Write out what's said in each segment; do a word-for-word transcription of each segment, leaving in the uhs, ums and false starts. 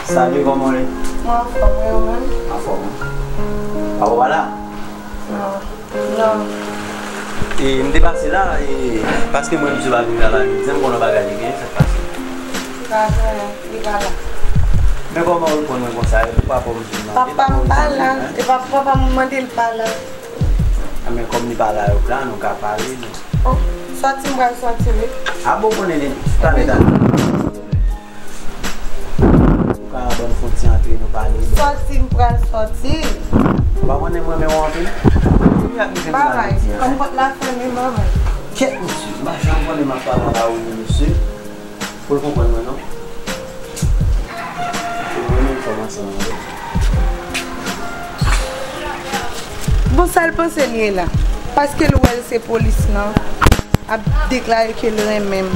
Salut, kòman w ye? Mwen anfòm, e ou menm? Anfòm. Papa pa la? Non. Non. E, m te pase la, e, paske m wè misye pa vin travay jodi a, m konnen yon bagay li gen, sa k pase? Li pa travay, li pa la. Men kòman ou konn mwen konsa, e pou papa w m vin mande? Papa m pa la, e pa papa m mande l pa la. A, men kòm li pa la, yo la, nou ka pale, non? Oh, sòti m pral sòti, wi. A bon, konnen li, talè, talè. Ou ka ban m fon ti antre, nou pale. Sòti, m pral sòti. Ou pa konnen m renmen w anpil? Ou ap vin fè m sa jodi a, kòm pòt la fèmen, manman. Kèt, mesye, m pa janm konnen m ap pale anba ou, mesye. Pou l konprann mwen, non. Pou l renmen m fò m ansanm avè l. Bon, sa l panse l ye la? Paske l wè l se polis lan ap deklare ke l renmen m.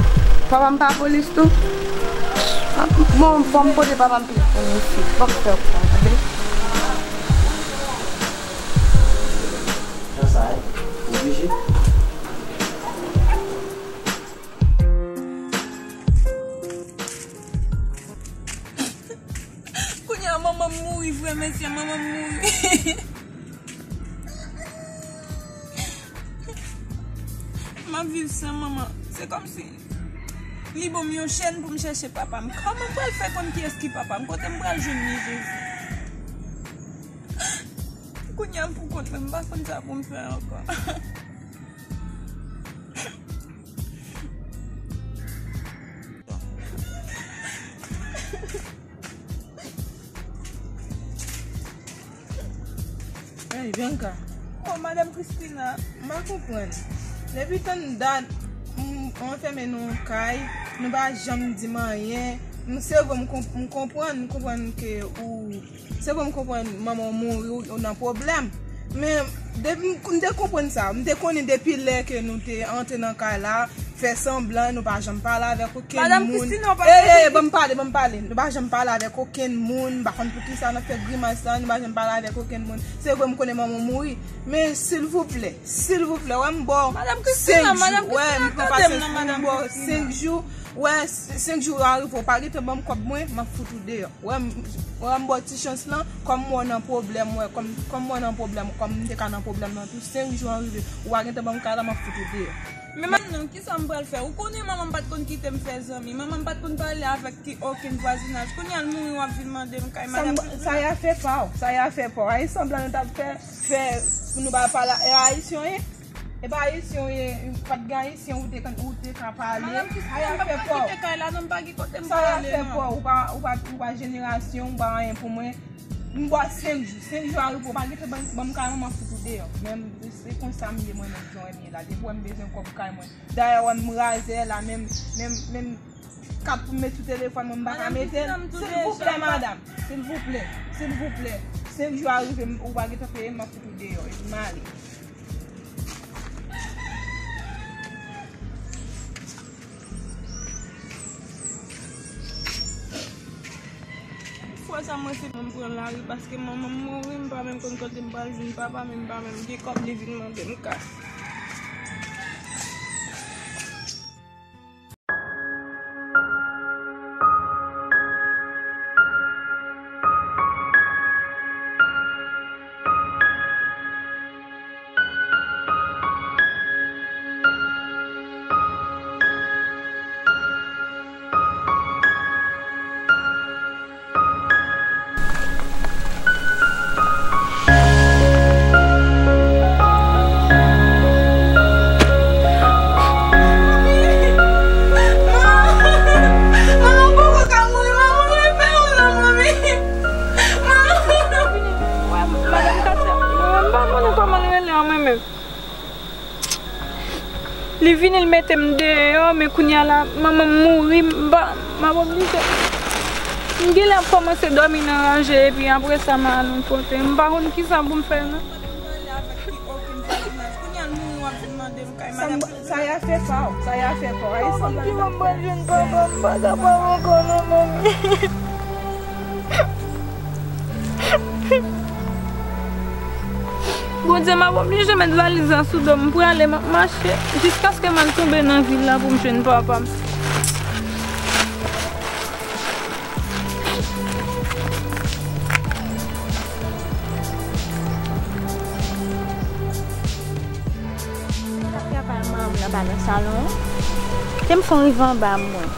Papa m pa polis tou? Bon, fò m pote papa m plis pou m isi. Fò m fè w sa, tande? Jan sa ye? Oblije? Kounye a, manman m mouri vre, mesye, manman m mouri. M ap viv san manman. Se kòmsi li ban m yon chèn pou m chèche papa m. Kòman m pral fè konn kiyès ki papa m? Kote m pral jwenn li, Jezi? Kounye a, m pou kont mwen, m pa konn sa pou m fè ankò. Hey, Bianca. Oh, Madam Christina, m pa konprann. Depi tann dat, m, m anfèmen nan yon kay, nou pa janm di m anyen. M, se vre, m konp-, m konprann, m konprann ke ou Se bon, m konprann manman w mouri, w, w nan pwoblèm. Men, depi m, m te konprann sa. M te konnen depi lè ke nou te antre nan kay la, fè sanblan, nou pa janm pale avèk okenn moun. Madam Christina, w pa... Ey, ey, ban m pale, ban m pale. Nou pa janm pale avèk okenn moun. M pa konn poukisa n ap fè grimas sa, nou pa janm pale avèk okenn moun. Se vre, m konnen manman w mouri. Men, silvouplè, silvouplè, wè m ba w senk jou. Wè, m pran pasyans pou m ba w senk jou. Wè, s-, senk jou a rive, w pa gentan ban m kòb mwen, m ap fout ou deyò. Wè, m, wè, m ba w ti chans lan, kòm m wè w nan pwoblèm, wè, kòm, kòm m wè w nan pwoblèm, kòm m te ka nan pwoblèm nan tou, senk jou an rive, ou pa gentan ban m kay la, m ap fout ou deyò. Men, men non, kisa m pral fè? Ou konnen manman m pa t konn kite m fè zanmi, manman m pa t konn pale avèk ki, okenn vwazinaj. Kounye a l mouri, w ap vin mande m kay, Madam Christina. Sa y a fè pa w, sa y a fè pa w. Ay, sanblan nou t ap fè, fè pou nou pa pale, e Ayisyen w ye? E pa Ayisyen w ye, pa t gen Ayisyen ou te, ou te ka pale. Madam Christina, m pa pral kite kay la, non, m pa gen kote m pral ale, non. Sa y a fè pa w, ou pa, ou pa, ou pa jenerasyon, ou pa anyen pou mwen. M ba w senk jou, senk jou a rive, ou pa gentan ban, ban m kay mwen, m ap fout ou deyò. Men se konsa m ye mwen menm, jan w wè m ye la. Depi w wè m bezwen kòb kay mwen. Dayè w wè m razè la, menm, menm, menm kat pou m met sou telefòn mwen, m pa ka mete l. Silvouplè, madanm. Silvouplè. Silvouplè. Senk jou a rive, m, ou pa gentan peye m, m ap fout ou deyò. Epi m ale. Fwa sa mwen se pou m pran lari paske manman m mouri, m pa menm konn kote m pral jwenn papa m, m pa menm gen kòb li vin mande m kay. Madanm Katia, mwen menm m pa konnen kòman l rele an mwen menm. Li vini, l mete m deyò, men kounye a la, manman m mouri, m pa, m ap oblije. M genlè ap kòmanse dòmi nan ranje, epi apre sa, m al yon kote. M pa konn kisa pou m fè, non. Sa, sa y a fè pa w, sa y a fè pa w. Ay, sanblan ki manman jwenn papa m, m pa kapab ankò non, manmi. Bondye, m ap oblije met valiz la sou do m, m prale, m ap mache jiskaske m al tonbe nan vil la pou m jwenn papa m. Salon. Kite m fè yon rive anba mwen.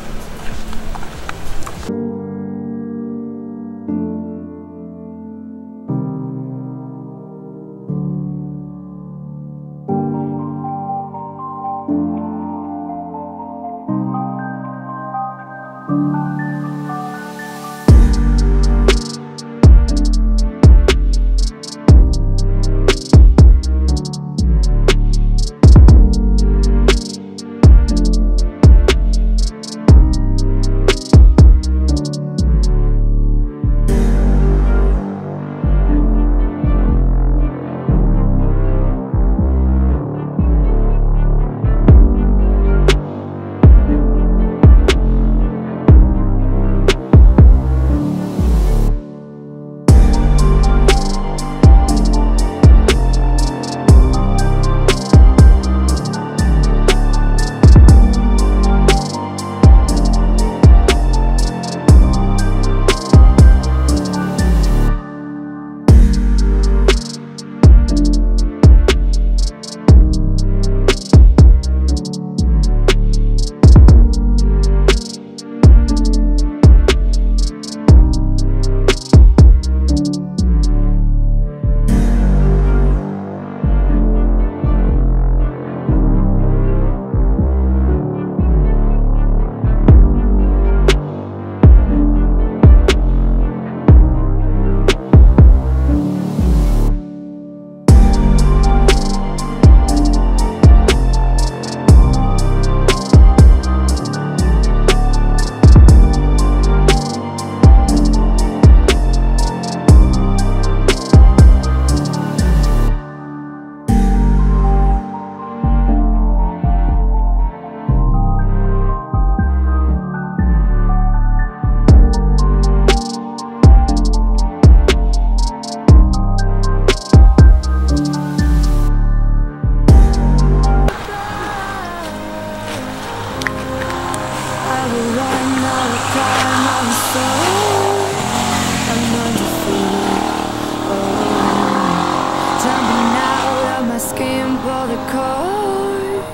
Jumping out of my skin, pull the cord.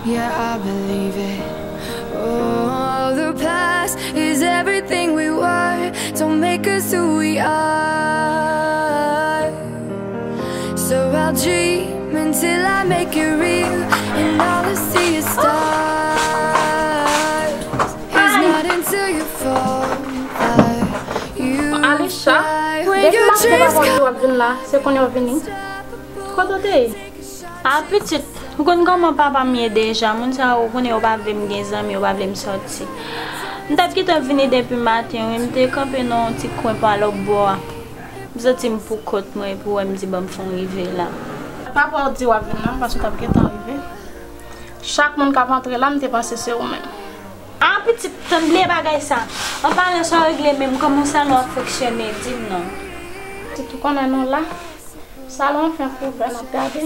Yeah, I believe it. Oh, the past is everything we were. Don't make us who we are. So I'll dream until I make it real, and all I see is stars. It's not until you fall that you Alisha, fly. When depi your maten dreams papa w di w ap vin la, se kounye a w vini. Kote w te ye? A pitit, ou konn kòman papa m ye deja, moun sa yo, ou konnen yo pa vle m gen zanmi, yo pa vle m sòti. M t ap kite w vini depi maten, wi, m te kanpe nan yon ti kwen pa lòt bò a. M santi m pou kont mwen, epi w wè m di ban m fè yon rive la. Papa w di w ap vin la, paske w t ap gentan rive. Chak moun k ap antre la, m te panse se ou menm. A pitit, tann bliye bagay sa. An palan sa w regle menm, kòman salon ap fonksyone, di m non. Pitit, ou konnen nou la. Salon an fenk ouvè, n ap gade.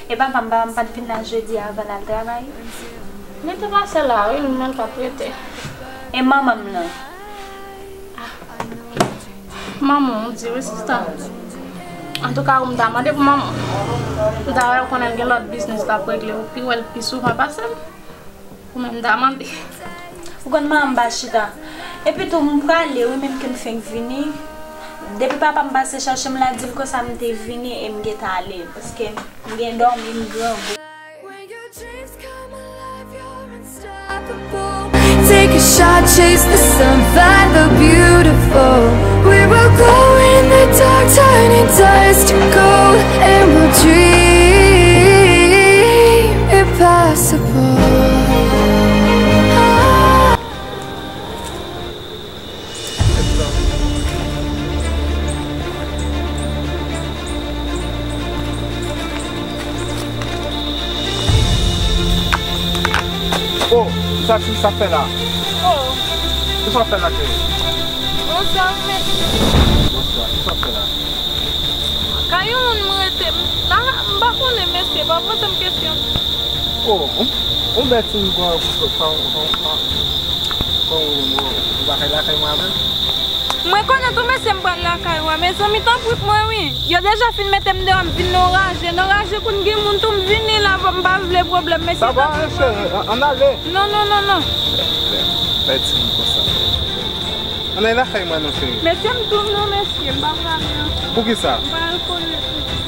E papa m, papa m pa t vin la jodi a avan l al travay? Li te pase la, wi, men l pa t rete. E manman m lan? Manman w di wi, sista. Antouka, ou m ta mande pou manman w. Dayè, ou konnen l gen lòt biznis l ap regle, ou pi wè l pi souvan pase m. Ou menm ta mande. Ou konn manman m pa chita. Epi tou, m prale, wi, menm ke m fenk vini. Depi papa m pase chache m la, di l konsa m te vini e m gentan ale. Paske m gen dòmi, m grangou. When your dreams come alive, you're unstoppable. Take a shot, chase the sun, find the beautiful. We will glow in the dark, turning dust to gold, and we'll dream impossible. Oh, sa ti sa fè la? Oh. Kisa w fè la, cheri? Bonswa, mèt. Bonswa, kisa w fè la? Kay yon moun mwen rete m la, m pa konnen mesye, pa poze m kesyon. Oh, yon, yon bèl timoun pran, pran, pran, pran, pran yon, yon, yon bagay lakay mwen avè l. Mwen konnen tou, mesye, m pral lakay ou a. Mezanmi, tanpri pou mwen, wi. Yo deja fin mete m deyò, m vin nan raje. Nan raje, konn gen moun tou, m vini la, m pa vle pwoblèm, mesye. Sa va, tanpri, cheri, ann ale. Non, non, non, non. Bay ti moun konsa. Ann ale lakay mwen non, cheri. Mesye, m tou non, mesye, m pa prale ankò. Poukisa? M pral kole tou.